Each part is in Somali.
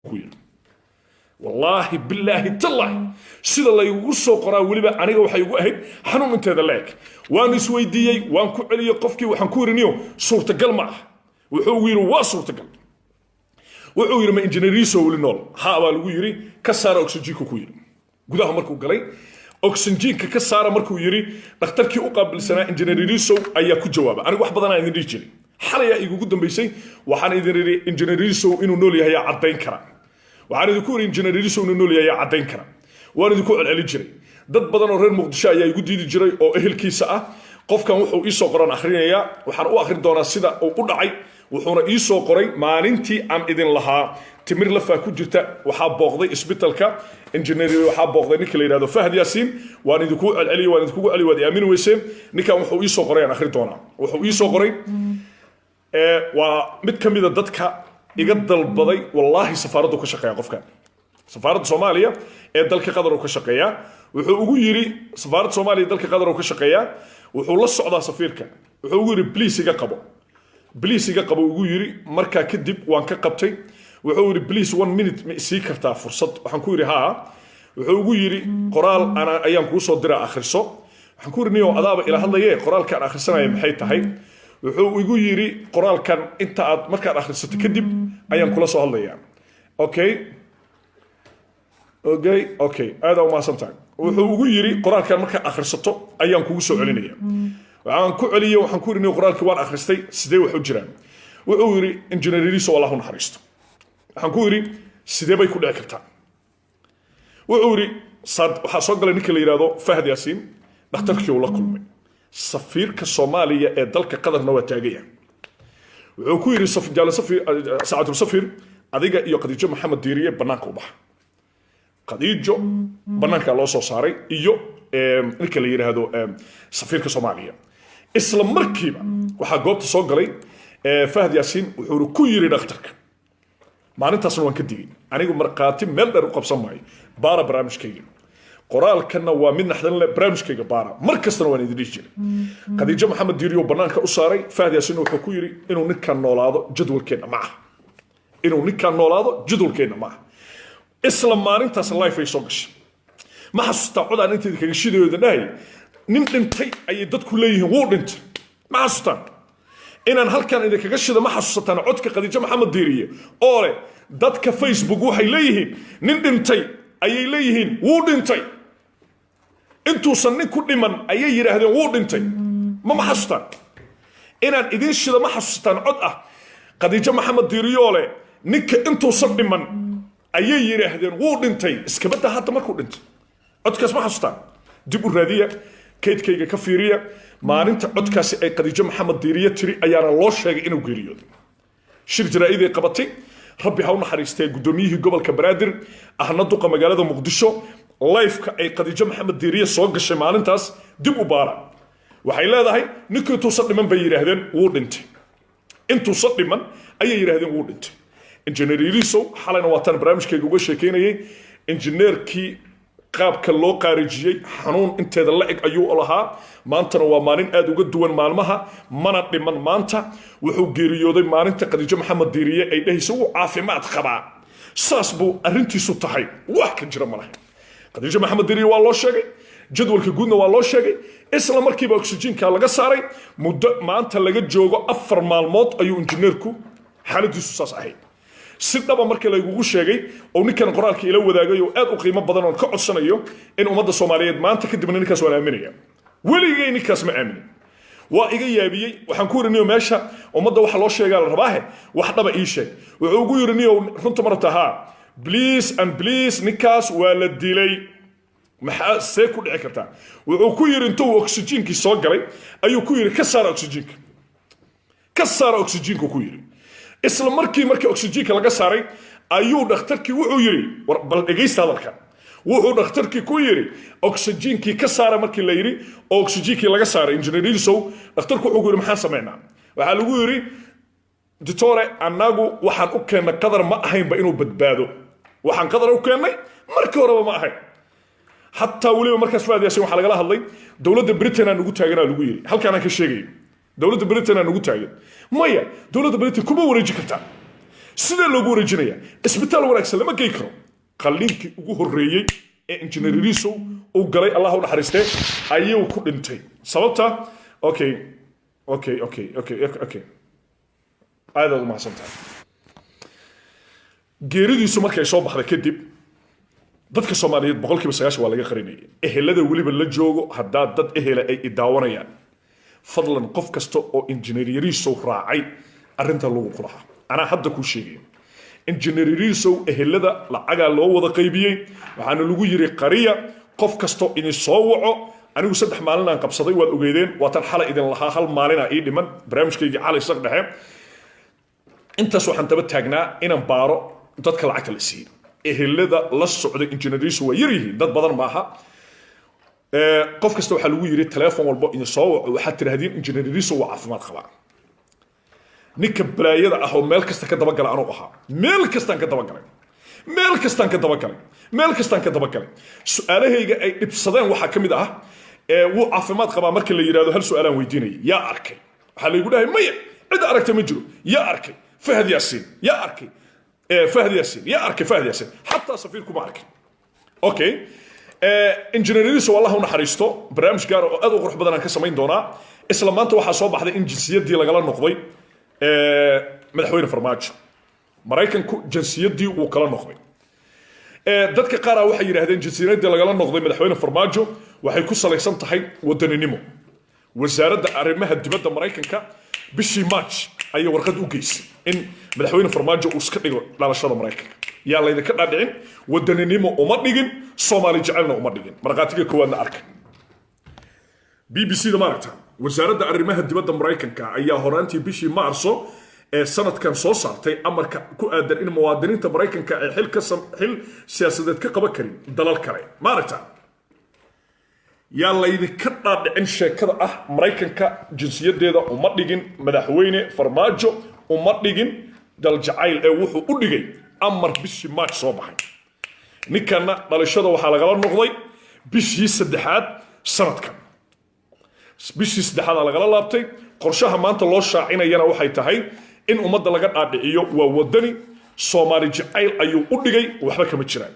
Ku yidhi, wallaahi, bilaahi, tallaahi, sida laygugu soo qoraa weliba aniga waxay igu ahayd xanuun inteeda la eg. Waan isweydiiyey, waan ku celiyey qofkii, waxaan ku yidhi, "Niyo, suurtagal ma ah." Wuxuu ugu yidhi, "Waa suurtagal." Wuxuu yidhi, "Ma Injineer Yariisow weli nool?" "Ha," baa lagu yidhi. "Ka saara oxygenka," ku yidhi. Gudaha markuu galay, "Oxygenka ka saara" markuu yidhi, dhakhtarkii u qaabilsanaa Injineer Yariisow ayaa ku jawaaba. Anigu wax badanaa idin dhihi jiray, xalayaa igugu dambaysay. Waxaan idin idhi, Injineer Yariisow inuu nool yahay yaa caddayn kara? Waxaan idinku yidhi, Injineer Yariisow inuu nool yahay yaa caddayn kara? Waan idinku celcelin jiray. Dad badan oo reer Muqdisho ayaa igu diidi jiray oo ehelkiisa ah. Qofkan wuxuu iisoo qoran akhrinayaa, waxaan u akhrin doonaa sida uu u dhacay. Wuxuuna iisoo qoray maalintii aan idin lahaa timir lafaa ku jirta. Waxaa booqday isbitalka injineer, waxaa booqday ninka la yidhahdo Fahad Yaasiin. Waan idinku celceliyey, waan idinkugu celiyey, waad i aamini weyseen. Ninkan wuxuu iisoo qoray aan akhrin doonaa. Wuxuu iisoo qoray waa mid ka mida dadka iga dalbaday. Wallaahi, safaaraddu ka shaqeeya qofkan, safaaradda Soomaaliya ee dalka Qatar uu ka shaqeeyaa. Wuxuu ugu yidhi, safaaradda Soomaaliya ee dalka Qatar uu ka shaqeeyaa, wuxuu la socdaa safiirka. Wuxuu ugu yidhi, "Please iga qabo, please iga qabo," ugu yidhi. Markaa kadib waan ka qabtay. Wuxuu yidhi, "Please, one minute ma isii kartaa fursad?" Waxaan ku yidhi, "Haa." Wuxuu ugu yidhi, "Qoraal ana ayaan kuu soo dira, akhriso." Waxaan ku yidhi, "Niyow, adaaba ila hadlaye, qoraalkaan akhrisanaya maxay tahay?" Wuxuu igu yidhi, "Qoraalkan inta aad markaad akhrisato kadib ayaan kula soo hadlayaa." Okay, aad u mahadsan tahay. Wuxuu ugu yidhi, "Qoraalkan markaad akhrisato ayaan kugu soo celinaya." Waxaan ku celiyey, waxaan ku yidhi, "Niyow, qoraalkii waan akhristay, sidee wax u jiraan?" Wuxuu yidhi, "Injineer Yariisow, Allah u naxariisto." Waxaan ku yidhi, "Sidee bay ku dhici kartaa?" Wuxuu yidhi, waxaa soo galay ninka la yidhahdo Fahad Yaasiin, dhakhtarkii uu la kulmay, safiirka Soomaaliya ee dalka Qatarna waa taagaya. Wuxuu ku yidhi, jaale safir, sacaatul safir, adiga iyo Khadiijo Maxamed Diiriye bannaanka u baxa." Khadiijo bannaanka loo soo saaray iyo ninka la yidhaahdo safiirka Soomaaliya. Isla markiiba waxaa goobta soo galay Fahad Yaasiin. Wuxuuna ku yidhi dhakhtarka, maalintaasna waan ka digay anigu, markhaati meel dheer u qabsan maayo, baara barnaamijkayga, qoraalkanna waa mid naxdin leh, barnaamijkayga baara, mar kastana waan idin dhihi jiray. Khadiijo Maxamed Diiriyo bannaanka u saaray. Fahad Yaasiin wuxuu ku yidhi, "Inuu ninkan noolaado jadwalkeenna ma aha, inuu ninkan noolaado jadwalkeenna ma aha." Isla maalintaas live ay soo gashay. Ma xasuustaa codaan inteeda kaga shidayooda dhahay, "Nin dhintay ayay dadku leeyihiin, wuu dhintay"? Ma xasuustaan inaan halkan idinkaga shida? Ma xasuusataan codka Khadiijo Maxamed Diiriye oo leh, "Dadka Facebook waxay leeyihiin nin dhintay ayay leeyihiin, wuu dhintay, intuusan nin ku dhiman ayay yidhaahdeen wuu dhintay"? Ma xasuustaan inaan idin shida? Ma xasuusataan cod ah Khadiijo Maxamed Diiriyoole, "Ninka intuusan dhiman ayay yidhaahdeen wuu dhintay, iskabadda hadda markuu dhintay"? Codkaas ma xasuustaan? Dib u raadiya, kaydkayga ka fiiriya. Maalinta codkaasi ay Khadiijo Maxamed Diiriye tiri ayaana loo sheegay inuu geeriyooday. Shir jaraa'iday qabatay, Rabbi ha u naxariistee, guddoomiyihii gobolka Banaadir ahna duqa magaalada Muqdisho. Liveka ay Khadiijo Maxamed Diiriye soo gashay maalintaas dib u baara. Waxay leedahay, "Ninkii intuusan dhiman bay yidhaahdeen wuu dhintay, intuusan dhiman ayay yidhaahdeen wuu dhintay." Injineer Yariisow xalayna waataan barnaamijkayga uga sheekeynayay. Injineerkii qaabka loo qaarijiyey, xanuun inteeda la eg ayuu lahaa. Maantana waa maalin aad uga duwan maalmaha. Mana dhiman maanta, wuxuu geeriyooday maalinta Khadiijo Maxamed Diiriye ay dhehaysa wuu caafimaad qabaa. Saas buu arrintiisu tahay, wax ka jira ma laha. Khadiijo Maxamed Diiriye waa loo sheegay, jadwalka guudna waa loo sheegay. Isla markiiba oxygenka laga saaray. Muddo maanta laga joogo 4 maalmood ayuu injineerku xaaladiisu saas ahayd. Si dhaba marka laygugu sheegay oo ninkan qoraalka ila wadaagay oo aad u qiimo badan oon ka codsanayo in ummadda Soomaaliyeed maanta kadibna ninkaas waan aaminaya. Weligay ninkaas ma aaminin, waa iga yaabiyey. Waxaan ku yidhi, "Niyo, meesha ummadda waxa loo sheegaa la rabaahe, wax dhaba ii sheeg." Wuxuu ugu yidhi, "Niyow, runta ma rabta?" "Haa." "Please and please, ninkaas waa la dilay." "Maxaa, see ku dhici kartaa?" Wuxuu ku yidhi, intuu oxygenkii soo galay ayuu ku yidhi, "Ka saara oxygenka, ka saara oxygenka," ku yidhi. Isla markii markii oxygenka laga saaray ayuu dhakhtarkii wuxuu yidhi, war bal dhegaysta hadalkan, wuxuu dhakhtarkii ku yidhi, oxygenkii ka saara markii la yidhi oo oxygenkii laga saaray Engineer Yariisow, dhakhtarku wuxuu ku yidhi, "Maxaan samaynaa?" Waxaa lagu yidhi, "Doctore, annagu waxaan u keennay Qadar ma ahaynba inuu badbaado. Waxaan Qadar u keennay markii horeba ma ahayn." Xataa weliba markaas Fuad Yaasin waxaa lagala hadlay, dowladda Britain aan ugu taaganaa lagu yidhi. Halkaanaan ka sheegayo, dowladda Britain aan ugu taagan. Maya, dowladda Britain kuma wareeji kartaa. Sidee loogu wareejinaya? Isbitaal wanaagsan lama gey karo. Qalliinkii ugu horreeyey ee Injineer Yariisow uu galay, Allah u naxariistee, ayuu ku dhintay. Sababta okay, aadaad u mahadsan tahay. Geeridiisu markay soo baxday kadib, dadka Soomaaliyeed 90% waa laga qarinayay, ehelada weliba la joogo. Haddaa dad ehela ay idaawanayaan, fadlan, qof kasta oo Injineer Yariisow raacay arrinta lagu kulahaa, anaa hadda kuu sheegaya. Injineer Yariisow ehelada lacagaa loo wada qaybiyey, waxaana lagu yiri qariya. Qof kastoo idin soo waco, anigu 3 maalinaan qabsaday, waad ogeydeen, waatan xalay idin lahaa hal maalina ii dhiman barnaamijkaygii xalay saq dhexe. Intaas waxaan daba taagnaa inaan baaro dadka lacagta la siiyey. Ehelada la socday Injineer Yariisow waa yar yihiin, dad badan maaha. Qof kasta waxaa lagu yiri telefoon walbo idin soo waco, waxaad tidhahdeen Injineer Yariisow waa caafimaad qabaa. Ninka balaayada ah oo meel kasta ka dabagala anuu ahaa. Meel kastaan ka dabagalay, meel kastaan ka dabagalay, meel kastaan ka dabagalay. Su-aalahayga ay dhibsadeen waxaa ka mid ah, wuu caafimaad qabaa marka la yidhahdo, hal su-aalaan weydiinaya: yaa arkay? Waxaa laygu dhahay maya, cid aragta ma jiro. Yaa arkay Fahad Yaasiin? Yaa arkay Fahad Yaasiin? Yaa arkay Fahad Yaasiin? Xataa safiirku ma arkin. Okay, Injineer Yariisow, Allah u naxariisto, barnaamij gaara oo aad u qurux badan aan ka samayn doonaa. Isla maanta waxaa soo baxday in jinsiyaddii lagala noqday madaxweyne Farmaajo. Maraykanku jinsiyaddii wuu kala noqday. Dadka qaar waxay yidhaahdeen jinsiyaddii lagala noqday madaxweyne Farmaajo waxay ku salaysan tahay wadaninimo. Wasaaradda arrimaha dibadda Maraykanka bishii March ayay warqad u geysay in madaxweyne Farmaajo uu iska dhigo dhalashada Maraykanka. Yaa laydinka dhaadhicin, wadaninimo uma dhigin, Soomaali jecelna uma dhigin. Markhaatiga koowaadna arka BBC da maaragta. Wasaaradda arrimaha dibadda Maraykanka ayaa horaantii bishii Maarso ee sanadkan soo saartay amarka ku aadan in muwaadiniinta Maraykanka ay xil siyaasadeed ka qaban karin dalal kale. Maaragta, yaa laydinka dhaadhicin sheekada ah Maraykanka jinsiyadeeda uma dhigin madaxweyne Farmaajo, uma dhigin daljacayl, ee wuxuu u dhigay amar bishii March soo baxay. Ninkanna dhalashada waxaa lagala noqday bishii saddexaad sanadkan, bishii saddexaad lagala laabtay. Qorshaha maanta loo shaacinayana waxay tahay in ummadda laga dhaadhiciyo waa wadani, Soomaali jacayl ayuu u dhigay. Waxba kama jiraan.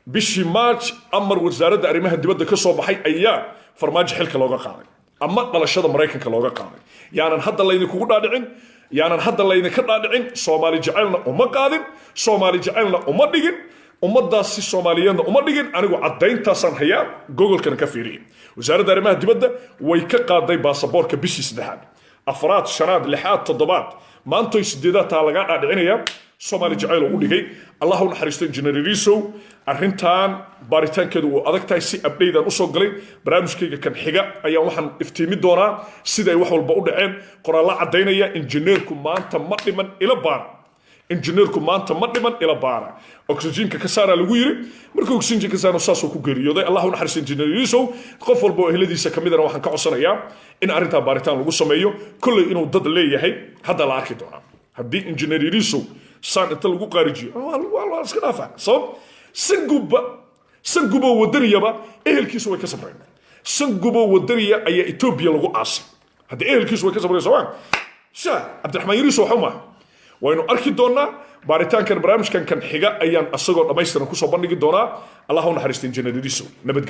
Bishii March amar wasaaradda arrimaha dibadda ka soo baxay ayaa Farmaajo xilka looga qaaday ama dhalashada Maraykanka looga qaaday. Yaanan hadda laydinkugu dhaadhicin, yaanan hadda laydinka dhaadhicin. Soomaali jacaylna uma qaadin, Soomaali jacaylna uma dhigin, ummadaasi Soomaaliyeedna uma dhigin. Anigu caddayntaasaan hayaa, Googolkana ka fiiriya. Wasaaradda arrimaha dibadda way ka qaaday baasaboorka bishii saddexaad, afraad, shanaad, lixaad, toddobaad, maantoy sideedaad taa lagaa dhaadhicinaya Soomaali jacayl u dhigay. Allah u naxariisto Injineer Yariisow. Arrintan baaritaankeedu uu adag tahay. Si abdhaydaan usoo galay, barnaamijkayga kan xiga ayaan waxaan iftiimi doonaa sida ay wax walba u dhaceen, qoraallo caddaynaya. Injineerku maanta ma dhiman, ila baara. Injineerku maanta ma dhiman, ila baara. Oxygenka ka saaraa lagu yiri, markuu oxygenka ka saaro saasuu ku geeriyooday. Allah u naxariisto Injineer Yariisow. Qof walba oo ehladiisa ka midana waxaan ka codsanayaa in arrintaa baaritaan lagu sameeyo. Kolley inuu dad leeyahay hadda la arki doonaa. Haddii Injineer Yariisow saan inta lagu qaarijiyo, waa iska dhaafa. Sabab Sangubba, Sangubo wadaniyaba ehelkiisu way ka sabreen. Sangubo wadaniya ayaa Etoobiya lagu aasay, haddii ehelkiisu way ka sabreen sooma sha Cabdiraxmaan Yariisow waxa maaha. Waynu arki doonaa baaritaankan. Barnaamijkan kan xiga ayaan asagoo dhammaystiran kusoo bandhigi doonaa. Allah u naxariista Injineer Yariisow. Nabadgelyo.